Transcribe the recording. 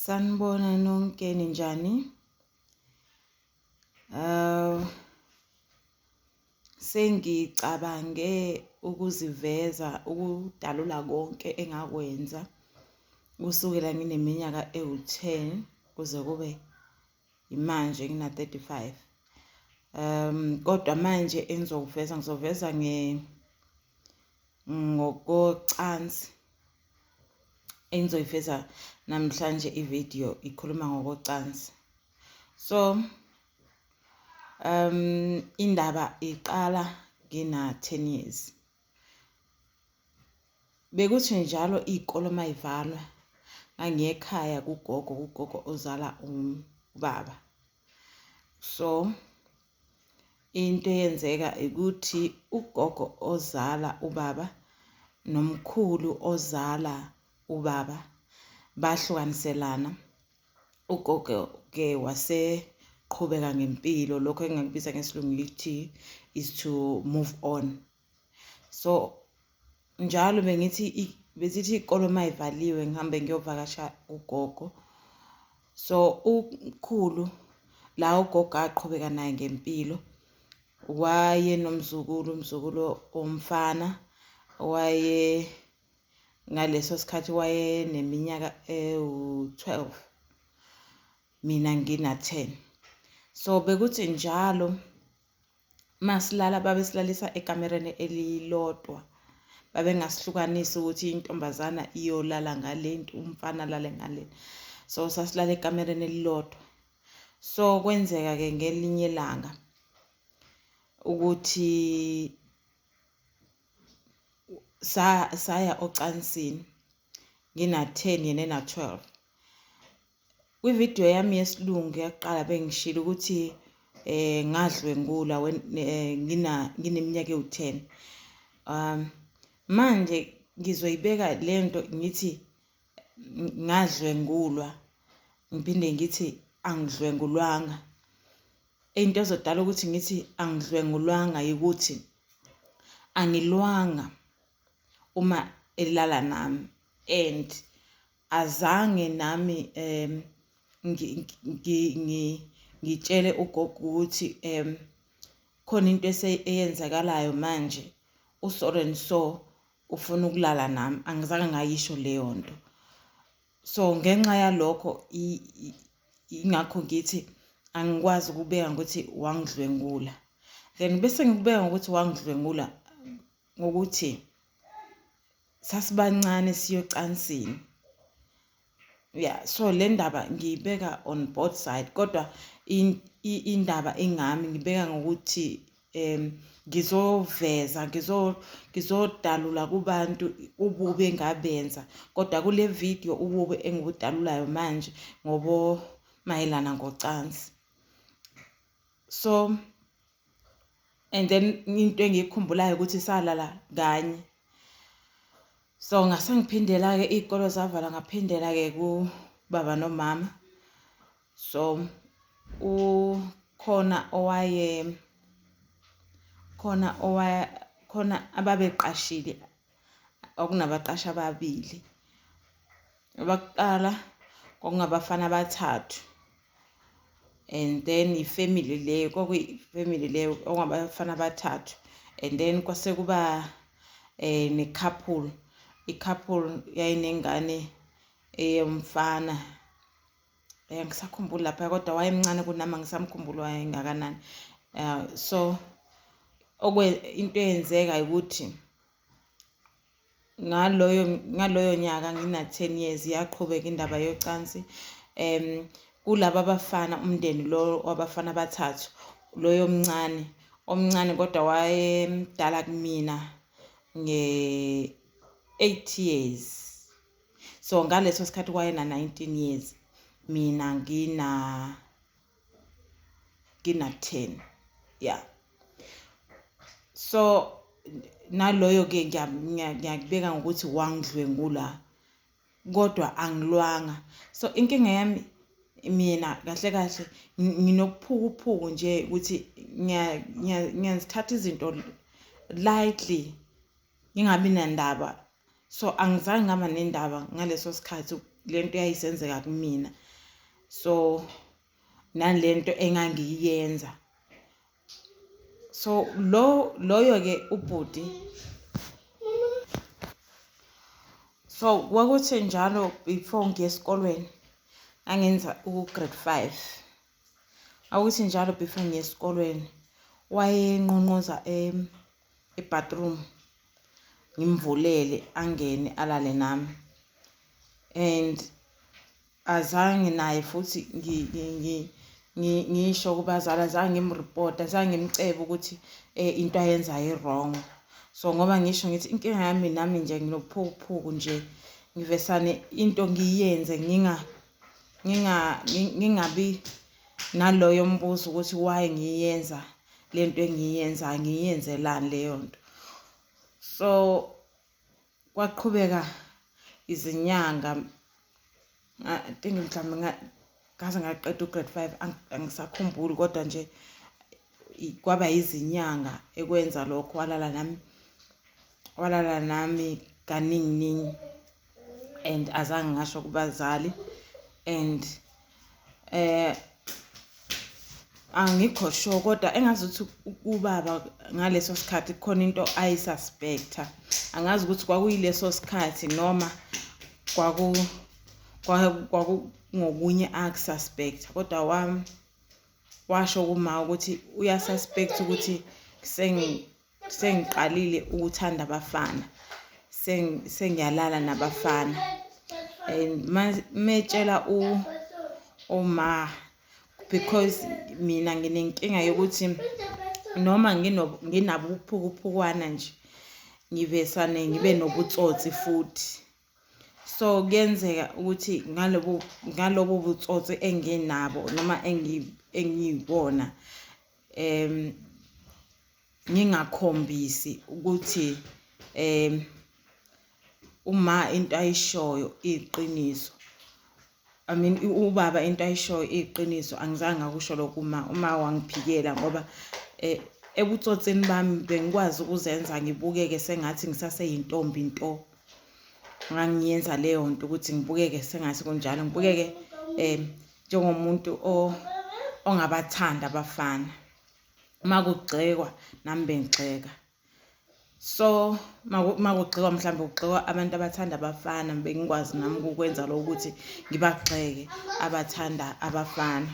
Sanibona nonke, ninjani? Uh Sengicabange ukuziveza, ukudalula konke engakwenza kusukela ngineminyaka ewu-10 kuze kube yimanje ngina-35. Kodwa manje engizokuveza, ngizoveza ngokocansi. Engizoyiveza namhlanje ividiyo ikhuluma ngokocansi. So indaba iqala ngina 10 years. Bekuthi njalo iy'kolo mayivalwa ngangiye ekhaya kugogo, kugogo ozala ubaba. So into eyenzeka ukuthi ugogo ozala ubaba nomkhulu ozala ubaba bahlukaniselana. Ugogo-ke waseqhubeka ngempilo, lokho engingakubiza ngesiLungu ngithi is to move on. So njalo bengithi besithi iy'kolo may'valiwe ngihambe ngiyovakasha ugogo. So umkhulu la ugogo aqhubeka naye ngempilo, wayenomzukulu, umzukulu womfana waye ngaleso sikhathi wayeneminyaka ewu-12, mina ngina-10. So bekuthi njalo masilala babesilalisa ekamereni elilodwa, babengasihlukanisi ukuthi intombazana iyolala ngale, umfana alale ngale. So sasilala ekamereni elilodwa. So kwenzeka-ke ngelinye ilanga ukuthi saya ocansini ngina-10, yena ena-12. Kwividiyo yami yesiLungu yaqala bengishilo ukuthi ngadlwengula ngina ngineminyaka ewu-10. Manje ngizoyibeka lento ngithi ngadlwengulwa, ngiphinde ngithi angidlwengulwanga. Into ezodala ukuthi ngithi angidlwengulwanga ukuthi angilwanga uma elala nami, and azange nami ngitshele ugogo ukuthi khona into eyenzakalayo manje, u-so and so ufuna ukulala nami. Angizange ngayisho leyo nto. So ngenxa yalokho ingakho ngithi angikwazi ukubeka ngokuthi wangidlwengula. Then bese ngikubeka ngokuthi wangidlwengula ngokuthi sasibancane siyocansini. Yeah, so le ndaba ngiyibeka on both side, kodwa indaba ingami ngibeka ngokuthi ngizoveza, ngizodalula kubantu ububi engabenza. Kodwa kule video ububi engibudalulayo manje ngobo mayelana ngocansi. So and then into engiyikhumbulayo ukuthi salala kanye. So ngase ngiphindela-ke, iy'kolo zavala, ngaphindela-ke kubaba nomama. So ukhona owaye khona owaye khona ababeqashile, kwakunabaqashi ababili. Abakuqala kwakungabafana abathathu, and then ifamily leyo, kwakuyifamily leyo okungabafana abathathu, and then kwase kuba ne-couple. I-couple yayinengane eyomfana, angisakhumbuli lapha, kodwa wayemncane kunami, angisamkhumbuli wayengakanani. So into eyenzeka ukuthi ngaloyo nyaka ngina 10 years yaqhubeka indaba yocansi. Kulaba abafana, umndeni lo wabafana abathathu, loyo omncane omncane kodwa wayemdala kumina nge-8 years. So ngaleso sikhathi wayena 19 years, mina ngina 10. Yeah, so naloyo ke ngiyakubeka ngokuthi wangidlwengula, kodwa angilwanga. So inkinga yami mina kahle kahle nginokuphukuphuku nje ukuthi ngiyazithatha izinto lightly, ngingabi nandaba. So angizange ngaba nendaba ngaleso sikhathi. lento yayisenzeka kumina, so nalento engangiyenza. So loyo ke ubhuti, so kwakuthi njalo before ngiye esikolweni, angenza u-grade 5, akuthi njalo before ngiye esikolweni wayenqonqoza e-bathroom, ngimvulele angene alale nami. And azange naye futhi ngisho kubazali, azange ngimreport, azange ngimcebe ukuthi into ayenzayo i-wrong. So ngoba ngisho ngithi inkinga yami nami nje nginobuphukuphuku nje, ngivesane into ngiyenze ngingabi naloyo mbuzo ukuthi why ngiyenza lento engiyenza, ngiyenzelani leyo nto. So kwaqhubeka izinyanga, I think mhlawumbe ngaze ngaqeda u-grade 5, angisakhumbuli, kodwa nje kwaba izinyanga ekwenza lokho. Walala nami kaningi, and azange ngasho kubazali. And angikho sure, kodwa engazuthi ubaba ngaleso sikhathi khona into ayisuspecta. Angazi ukuthi kwakuyileso sikhathi noma kwakungokunye akususpecta, kodwa washo kuma ukuthi uyasuspect ukuthi sengiqalile ukuthanda abafana, sengiyalala nabafana. And metshela uma, because mina nginenkinga yokuthi noma nginabo ubuphukupukwana nje, ngivesane ngibe nobutsotsi futhi. So kuyenzeka ukuthi ngalobo butsotsi enginabo noma engiyibona, ngingakhombisi ukuthi uma into ayishoyo iqiniso, I mean ubaba into ayishoyo iqiniso. Angizange ngakusho lokho uma wangiphikela, ngoba ebutsotsini bami bengikwazi ukuzenza ngibukeke sengathi ngisaseyintombi nto. Ngangiyenza leyo nto ukuthi ngibukeke sengathi kunjalo, ngibukeke njengomuntu ongabathanda abafana. Uma kugxekwa nami bengigxeka. So makugxekwa mhlawumbe kugxekwa abantu abathanda abafana, bengikwazi nami ukukwenza lokho ukuthi ngibagxeke abathanda abafana.